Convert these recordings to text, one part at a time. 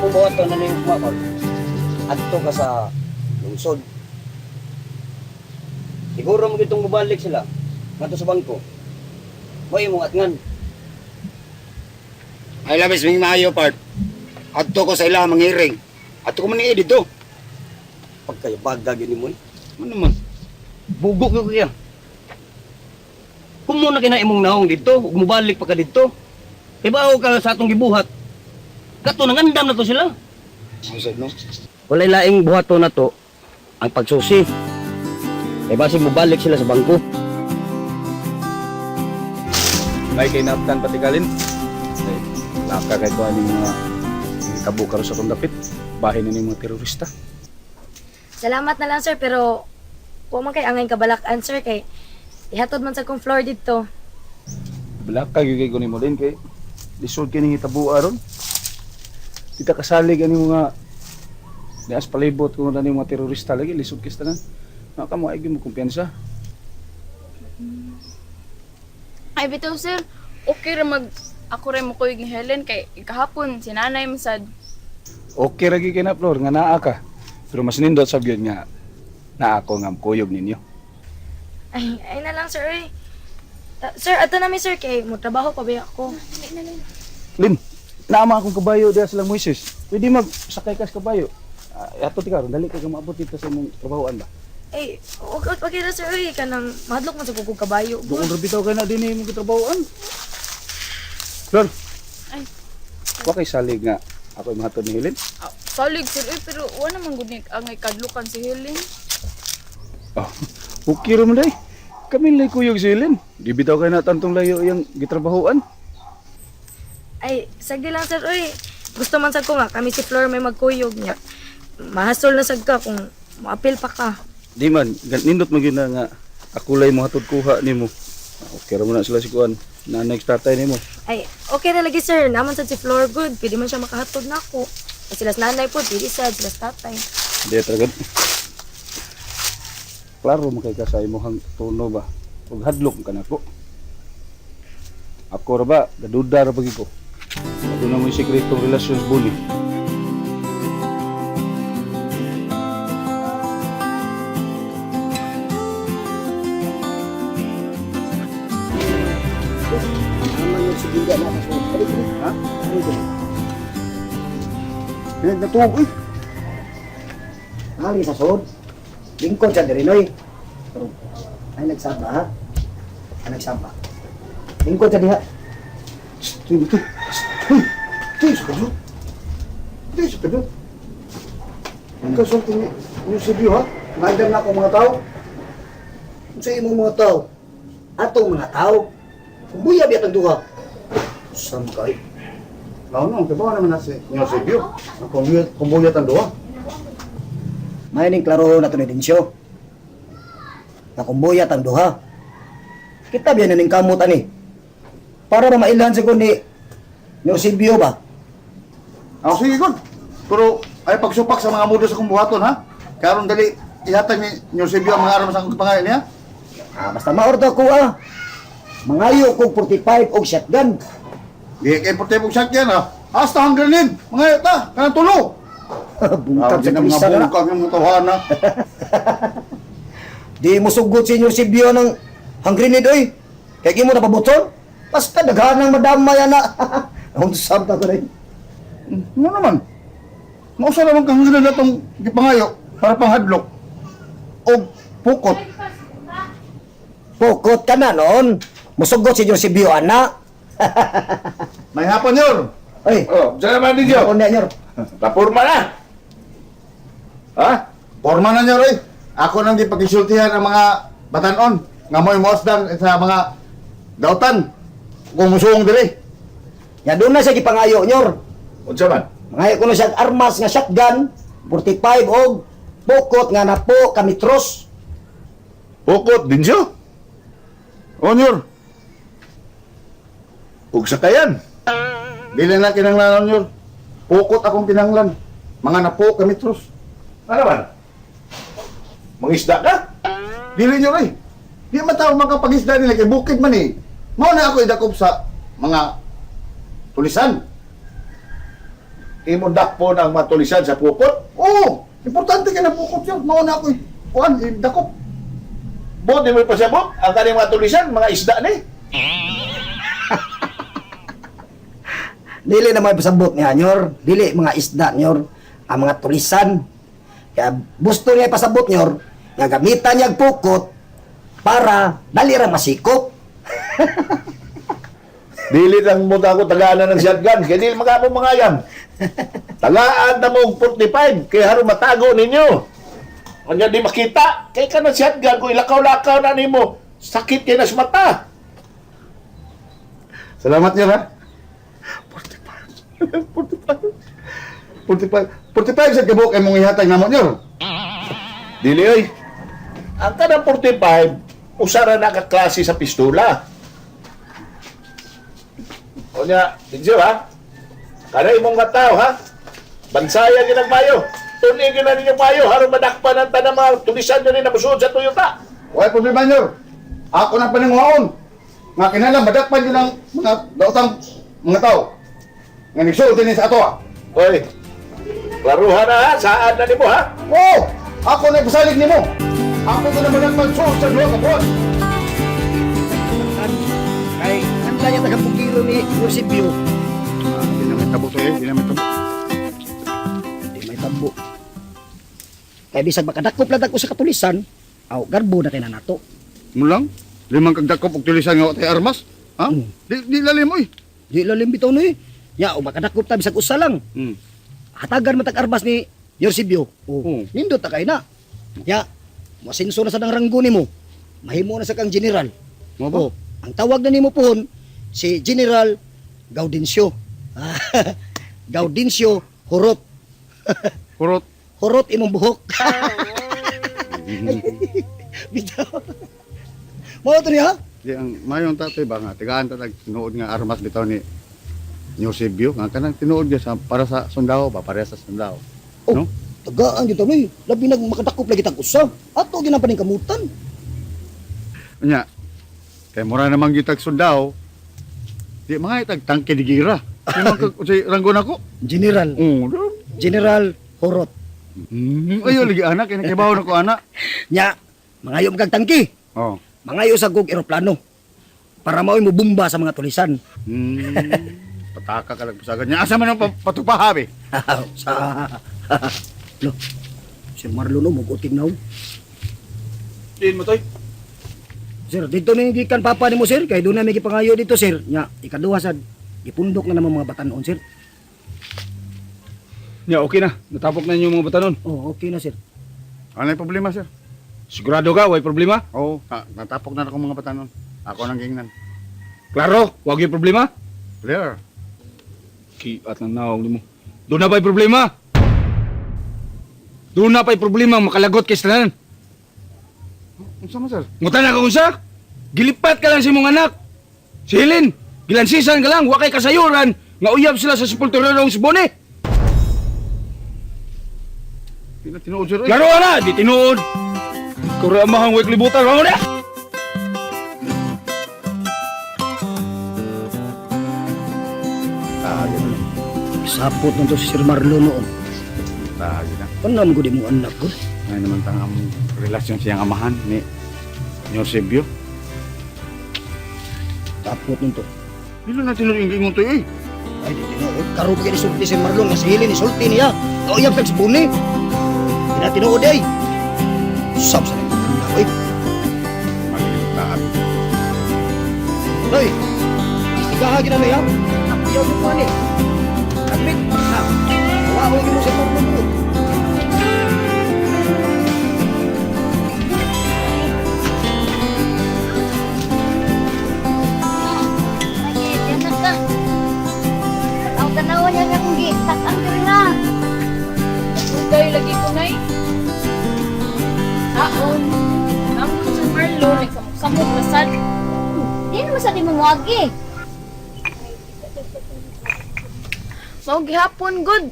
Imong buhaton na ning kumakon. Adto ka sa lungsod. Siguro mo gitong mobalik sila ngadto sa bangko. Mo imong atngan. Ay labis ming maayo part. Adto ko sa ila mangiring. Adto ko man ni dito. Pagkayabaga gini mo, eh. Ano man? Bugok gyud kaya. Kung mo na kina imong naong dito, ug mobalik pa ka dito. Kay bao ka sa atong gibuhat. Kato nangandam na to sila. Ang no? Walay laing buhaton na to ang pagsusi. Kay basig mobalik sila sa bangko. May kay naaptan patikalin. Ay, laka kay kuha ning mga tabo karon sa atong dapit. Bahin na ning mga terorista. Salamat na lang, sir, pero wa man kay angay kabalakan, sir, kay ihatod man sa kong floor dito. Balaka gyud kay kunin mo din kay lisod kini hitabo aron. Kita kasalig ani mga dias palibot kung ano mga terorista lagi lisod kis tanan. Maka mo ay gyud mo kumpiyansa. Ay bitaw sir, okay ra mag ako ra mo kuyog ni Helen kay kahapon si nanay masad. Okay ra gyud kay na Flor nga naa ka. Pero mas nindot sa gyud nga naa ako nga kuyog ninyo. Ay, ay na lang, sir, ay. Sir, ato na mi, sir, kay mo trabaho pa ba ako. Lin, naama akong kabayo diha silang Moises. Pwede mag sakay ka sa kabayo. Ah, ato ti karon dali kay ka maabot dito sa imong trabahoan ba. Ay, okay, okay ra, sir, ay, kanang mahadlok man sa kong kabayo. Doon ra bitaw kay na dinhi imong gitrabahoan. Flor. Ay. Wa kay salig nga ako mahatod ni Helen. Ah, salig sir eh, pero wa naman gud ni angay kadlukan si Helen. Oh, okay ra man day. Kami lay kuyog si Helen. Di bitaw kay na tantong layo iyang gitrabahoan. Ay, sagdi lang, sir, oy. Gusto man sad ko nga kami si Flor may magkuyog niya. Mahasol na sad ka kung moapil pa ka. Di man, nindot man gyud na nga ako lay mohatod kuha nimo. Ah, okay ra man na sila si kuan. Nanay sa tatay nimo. Ay, okay na lagi, sir. Naman sad si Flor good. Pwede man siya makahatod na ako. Ay, sila sa nanay po, pwede sad, sila sa tatay. Di talaga. Klaro man kay ka sa imong tono ba. Ug hadlok ka nako. Ako ra ba, gaduda ra pagi ko. Aduna mo sekretong relasyon sa buni. Ha? Pinag natuog eh. Ali sa sod. Lingkod sa dirinoy. Pero ay nagsaba ha. Ay nagsaba. Lingkod sa diha. Tuy, tuy. Tuy, tuy sa kadyo. Tuy sa kadyo. Kasulti ni Eusebio ha? Ngandam na akong mga tao. Sa imong mga tao. Atong mga tao. Kumbuya biya tang duha. Sam kay. Lao no, kay bawa naman na si Eusebio. Ang kumbuyat ang duha. May ning klaro na to ni Densyo. Na kumbuya tang duha. Kita biya na ning kamot ani. Para na mailhan sa ni Eusebio ba? Ah, sige, good. Pero ay pagsupak sa mga mudo sa kong buhaton, ha? Karon dali ihatag ni Eusebio ang mga armas sa akong pangalan niya. Ah, basta maordo ko ah. Mangayo kog 45 og shotgun. Di kay porte og sakyan, ha? Hasta ang grenade, mga yata, kanang tulo. Bungkag di sa na mga krisa na. bungkag ng mga tawhana. Di mo sugot si Inyo Sibyo ng hangrinid oy. Kay gimo na pabuton. Basta daghan ng madamay ana. Unsam ta ko rin. Ano naman? Mausa naman kang grenade atong gipangayo para panghadlok og pukot. Pukot ka na noon. Musugot si Inyo Sibyo ana. May hapon yor. Oy, Oh, saan naman ninyo? ako na nyor. Napurma na! Ha? Porma na nyor eh. Ako nang gipakisultihan ang mga batanon nga mo'y moosdan sa mga dautan kung musuong diri. Ya doon na siya gipangayo nyor. Unsa man? Mangayo ko na siya armas nga shotgun, 45 og pukot nga napo kamitros. Pukot din siya. O nyor, Ug sakayan. dili na kinahanglan nyor. Pukot akong kinahanglan. Mga napo kami trus. Ano man? Mangisda ka? Dili nyor eh. Di man tao makapagisda nila kay bukid man eh. Mao na ako idakop sa mga tulisan. Imong dakpon ang matulisan sa pukot. Oo, importante kay na pukot sir. Mao na ako eh. Kuan, eh, dakop. Buot di mo ipasabot ang kaning mga tulisan, mga isda ni. Dili na may pasabot niya, nyor. Dili mga isda, nyor. Ang mga tulisan. Kaya gusto niya ipasabot, nyor, nga gamitan niya ang pukot para dali ra masikop. Dili lang mo ako tagaanan ng shotgun, kay dili magapong mga yan. Tagaan na mo og 45, kay haron matago ninyo. Kanya di makita, kay ka ng shotgun, kung ilakaw-lakaw na nimo, sakit kay nas mata. Salamat nyor ha. 45. 45. 45. 45 sa kabuk ay mong ihatag namo nyor. Dili oy. Ang kanang 45, usara na ka klase sa pistola. O nya, Dinso ha? Kana imong katao ha? Bansayan yun ang payo. Tunig yun na ninyo payo. Haron madakpan ang tanang mga tulisan nyo rin na musuod sa Toyota. Wala problema nyor. Ako na paninguhaon. Nga kinahanglan madakpan yun ang mga daotang mga tao. Nga nigsuot din sa ato ah. Hoy, klaruhan na ha. Saan na nimo ha? Oo! Ako na ipasalig nimo. Ako na madakpan suot sa duha ka buwan. Kay handa niya taga pukiro ni Eusebio. Ah, di na may tabo to eh, di na may tabo. Di may tabo. Kay bisag makadakop lang ko sa katulisan, aw garbo na kay na nato. Mulang? Limang kagdakop og tulisan nga wa tay armas? Ha? Mm. Di di lalim oy. Di lalim bitaw ni. Ya, o makadakop ta bisag usa lang. Hatagan matag arbas ni Eusebio. Oo. Oh, nindot ta kay na. Ya, masinso na sa dang ranggo nimo. Mahimo na sa kang general. Mo ba? Oh, ang tawag na nimo pohon si General Gaudencio. Gaudencio Horot. Kurot. Horot imong buhok. Bitaw. Mao to niya? Di ang mayong tatay ba nga tigaan ta tag tinuod nga armas bitaw ni Eusebio nga kanang tinuod gyud sa para sa sundao ba para sa sundao. Oh, No? tagaan gyud ni. Labi nag makadakop lagi tag usa. Ato ginang paning kamutan. Unya kay mura namang gyud tag sundao. Di mga itag tangke di gira. Di man kag unsay ranggo nako. General, Oo. General Horot. Ayo lagi anak kay nakibaw nako anak. Nya, mangayo kag tangki. Oh. Mangayo sa kog eroplano. Para mao'y mobomba sa mga tulisan. Pataka ka lang pasagan niya. Asa man ang patupahabi? Sa Lo. Si Marlon no muguting na. Diin mo toy. Sir, dito ni gikan papa nimo sir, kay doon na may gipangayo dito sir. Nya, ikaduha sad gipundok na naman mga batanon sir. Nya okay na. Natapok na ninyo mga batanon. Oh, okay na sir. Ano yung problema, sir? Sigurado ka, way problema? Oo, natapok na ako mga batanon. Ako nang gingnan. Klaro, wag yung problema. Clear. Kiat lang naong nimo. Doon na ba'y problema? Doon na pa'y problema makalagot kay tanan. Unsa man, sir? Ngutan na ka unsa? Gilipat ka lang sa imong anak. Si Helen, gilansisan ka lang, wa kay kasayuran nga uyab sila sa sepulturerong si Bone. Di na tinuod, sir. Klaro na, di tinuod. Kuro amahang way kalibutan, bangon na! Tagi na. Sapot nito si Sir Marlon noon. Tagi na. Kanam ko di mo anak ko. Ngayon naman tang ang relasyon siyang amahan ni Eusebio. Sapot nito. Dili na tinuod yung gingon to eh. Ay, di tinuod. Karon pa kay sulti si Marlon nga si Helen isulti niya. Kauyab kag si Buni. Di na tinuod ay. Sab sa nang anak oy. Maligtaan. Hoy. Istigaha gina na ya. Ayaw mo pa ni. Admit. Ha. Waon mo si Marlon mo. Ay, anak ka. Ang tanawa niya nga kung gitak ang diri na. Dugay lagi ko nay. Taon. Nambot sa Marlo, nagsamok-samok na sad. Di naman sa di mo muagi. Mao gihapon good.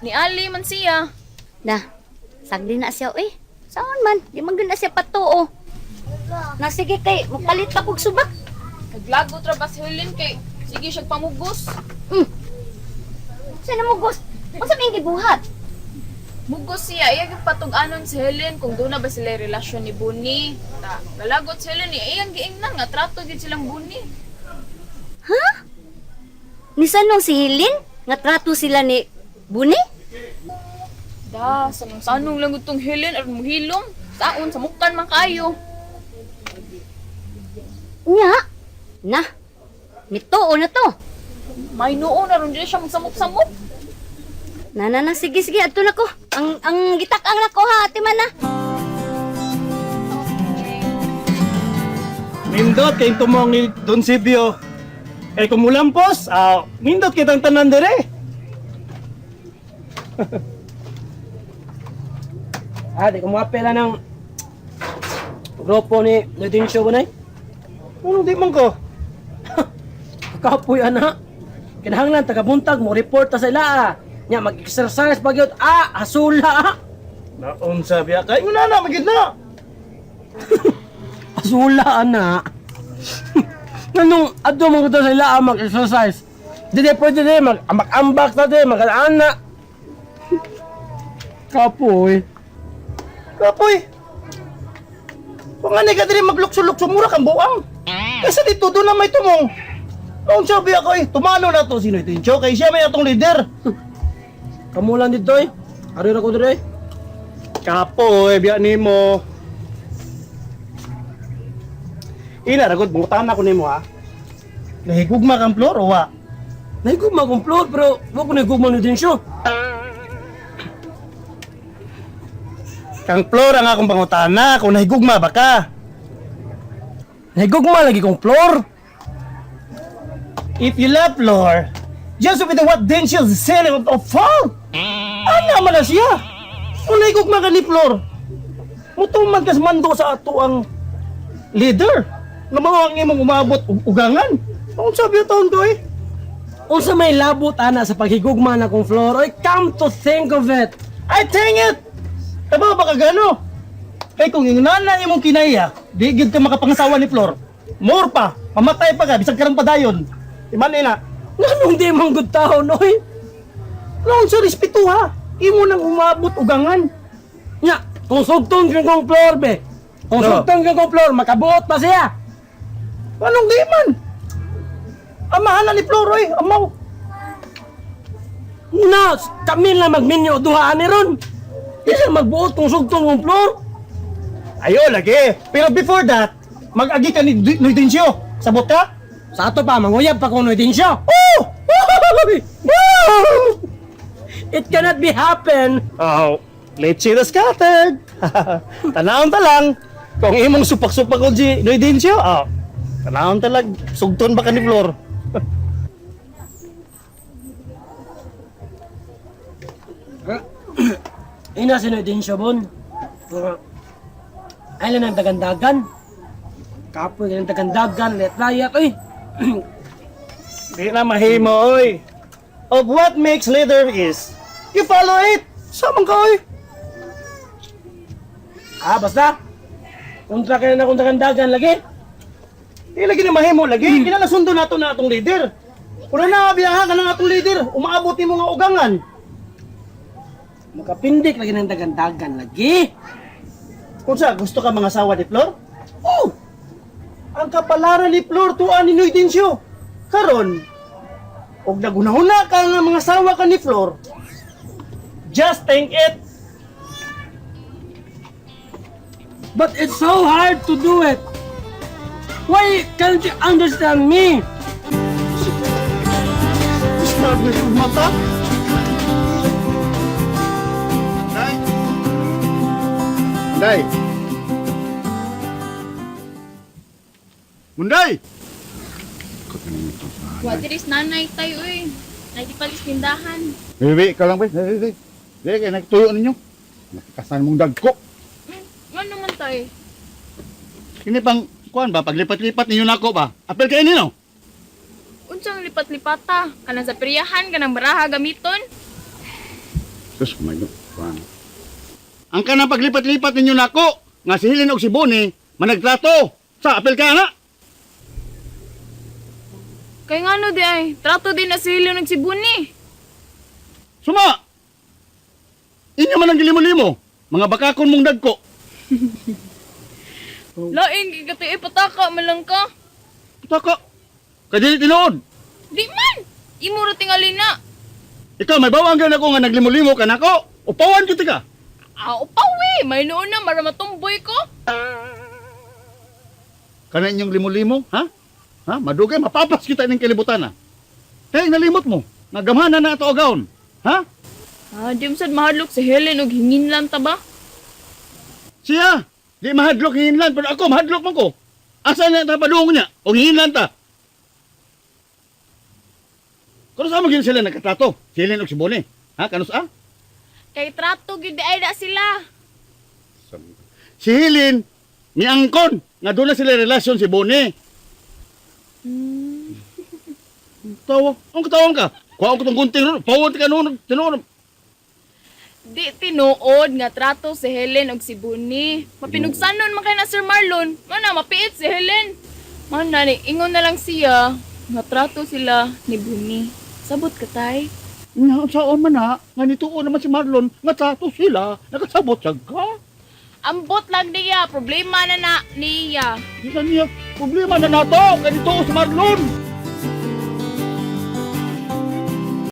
Ni Ali man siya. Na, sagdi na siya eh. Saan man, di man gyud na siya patuo. Na sige kay, mupalit pa kog subak. Naglagot ra ba si Helen kay sige siya pamugos. Sa namugos. iyang gibuhat? Mugos siya, iya gyud patug-anon si Helen kung doon na ba sila relasyon ni Bunny. Ta, galagot si Helen, eh, iyang giingnan nga trato gyud silang Bunny. Nisanong si Helen nga trato sila ni Buni? Da, sanong-sanong lang gud tong Helen aron muhilom. Saon samukan man kayo. Nya. Na. Mituo na to. May noon aron dili siya magsamok-samok. Na na na sige sige adto na ko. Ang gitak-ang nako ha, ate man na. Nindot kay tumong ni Don Sibio. Eh kung mulampos, nindot kitang tanan dire. Ah, di ko muapela ng grupo ni Nodincio ba nay? Ano di man ko? Kapoy ana. Kinahanglan tagabuntag mo report ta sa ila. Ah. Nya mag-exercise pa gyud. Ah, hasula. Ah. Naunsa biya kay nguna na magid na. Hasula ana. Nganong adto mo sa ila ah, mag-exercise. Dili pwede di mag ambak ta di mag-ana. Kapoy. Kapoy. Kung ano ka diri maglukso-lukso mura kang buang. Kaysa dito doon na may tumong. Naunsa biya ko eh, tumalo na to sino ito kay siya may atong leader. Kamulan dito eh. Ari ra ko dire. Kapoy, biya nimo. Ina ragod bungtan ako nimo ha. Nahigugma kang floor o wa? Nahigugma kong floor pero wa ko nahigugma ni Densyo. Kang floor ang akong pangutana kung nahigugma ba ka? Nahigugma lagi kong floor. If you love floor, just with the what Denzel said of fall. Ana man na siya. Kung nahigugma ka ni Flor, mutuman kas mando sa ato ang leader. Nga mao ang imong umabot og ugangan. Ang sabi taon to eh. Unsa may labot ana sa paghigugma na kong floor? Oy, come to think of it. I think it! Tama ba ka gano? Kay kung ingnan na imong kinaya, di gid ka makapangasawa ni Flor. More pa, mamatay pa ka, bisag karang padayon. Iman na. Nganong di man gud taon, oy? Noon sa respeto ha. Imo nang umabot ugangan. Nya, kung sugton gyud kong floor be. Kung No. sugton gyud kong floor, makabuot pa siya. Anong di man? Amahan na ni Flor oy, amaw. Na, kami lang magminyo duha ani ron. Di siya magbuot kung sugton kong floor. Ayo lagi. Pero before that, mag-agi ka ni Nuidencio. Sabot ka? Sa ato pa, manguyab pa kung Nuidencio. Oh! It cannot be happen. Oh, let's see the scattered. Tanawon ta lang. Kung imong supak-supak ko si Nuidencio, oh. Tanawon ta lang, sugton ba ka ni Flor? Ina si Nuidencio bon. Ay lang ang dagandagan. Kapoy ng dagandagan, layat-layat, oy. Di na mahimo, oy. Of what makes leader is, you follow it. Samang ka, oy. Ah, basta. Kontra kayo na kung dagandagan lagi. Di lagi na mahimo, lagi. Mm. Kinalasundo nato na atong leader. Una na, biyaha ka na atong leader. Umaabot ni mga ugangan. Makapindik lagi ng dagandagan lagi. Kung sa gusto ka mga asawa ni Flor? Oh! Ang kapalaran ni Flor tuan ni Nuidencio. Karon, og nagunahuna ka nga mga asawa ka ni Flor, just think it. But it's so hard to do it. Why can't you understand me? Start na yung mata. Day. Day. Munday. Wa diri sa nanay tayo oy. Nagipalis tindahan. Bibi, ikaw lang, be. Bibi, bibi. Bibi, kaya nagtuyo ninyo. Nakikasan mong dagko. Ngano man tay? Kini pang, kuan ba, paglipat-lipat ninyo nako ba? Apel kayo nino. Unsang lipat-lipata? Kanang sa peryahan, kanang baraha gamiton. Sus, kumayo. Kuan. Ang kanang paglipat-lipat ninyo nako, nga si Helen og si Bonnie, managtrato. Sa apel kayo na. Kay ngano di ay, trato din na si Helen ug si Bunny. Suma! Inyo man ang gilimo-limo. Mga bakakon mong dagko. Lain kay ka tay, pataka man lang ka. Pataka. Kay dili tinuod. Di man. Imo ra tingali na. Ikaw may bawang gyud ako nga naglimolimo ka nako. Upawan gyud ka. Ah, upaw eh. May noon na, mara matumboy ko. Kana inyong limolimo, ha? Ha? Madugay mapapas kita ning kalibutan na. Kay nalimot mo, nga gamhanan na ato agawon. Ha? Ah, di mo sad mahadlok si Helen og hinginlan ta ba? Siya, di mahadlok hinginlan pero ako mahadlok man ko. Asa na ta padung niya? O hinginlan ta. Kano sa mo gyud sila nagkatrato? Si Helen og si Bonnie. Ha? Kano sa? Kay trato gyud di ay na sila. Si Helen miangkon nga doon na sila relasyon si Bonnie. Tawa. Ang katawan ka. Kuha ko tong gunting ron. Pawon ka noon. Tinuod. Di tinuod nga trato si Helen og si Bunny. Mapinugsanon man kay na Sir Marlon. Mana mapiit si Helen. Man na ni ingon na lang siya nga trato sila ni Bunny. Sabot ka tay. Nga, saan man na, nga nituon naman si Marlon, nga trato sila, nakasabot siya ka. Ambot lang niya, problema na na niya. Di na niya, problema na nato, kay nituon si Marlon.